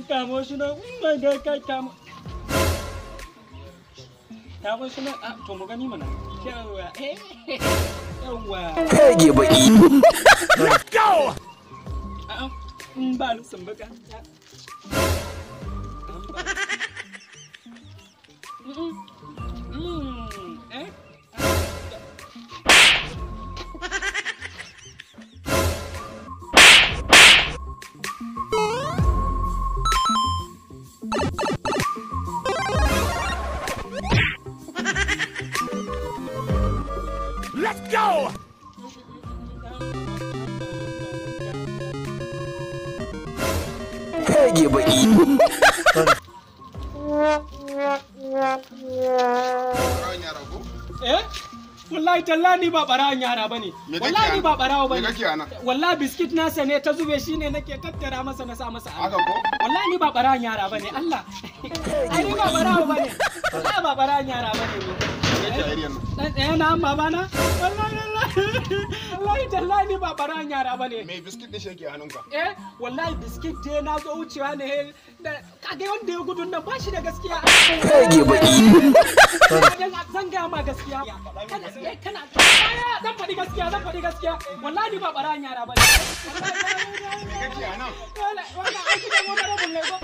Kamo shi nan. Kai kai kamo. Kamo shi nan. Ah, to mu gani mana. Yawwa. Yawwa. Hege baki. Let's go! A'a, in ba ni sumbuka. Eh? Let's go! Hege baki. Ɓarawon yara ko? Eh? Wallahi tallahi ni ba ɓarawon yara bane. Me kake Wallahi ni a- ba ɓarawo bane. Me kake a nan? Wallahi biskit nasa ne ta zube shine nake tattara masa na sa masa a Haka ko? Wallahi ni ba ɓarawon yara bane Allah. Ai ni ba ɓarawo bane. Wallahi ba ɓarawon yara bane ni. Me kake a area nan? Dan ɗaya na babana. Wallahi wallahi. Wallahi tallahi ni ba ɓarawon yara bane. Me biskit ɗin shi yake a hannunka? Eh, wallahi biskit dai na zo wucewa ne da kage wanda ya gudun nan ba shi da gaskiya. Hege baki. Zan gaya ma gaskiya. Kana eh, kana zan faɗi gaskiya, zan faɗi gaskiya. Wallahi ba ɓarayin yara bane. Me kake a nan? Wannan aiki da wani rabin ne ko?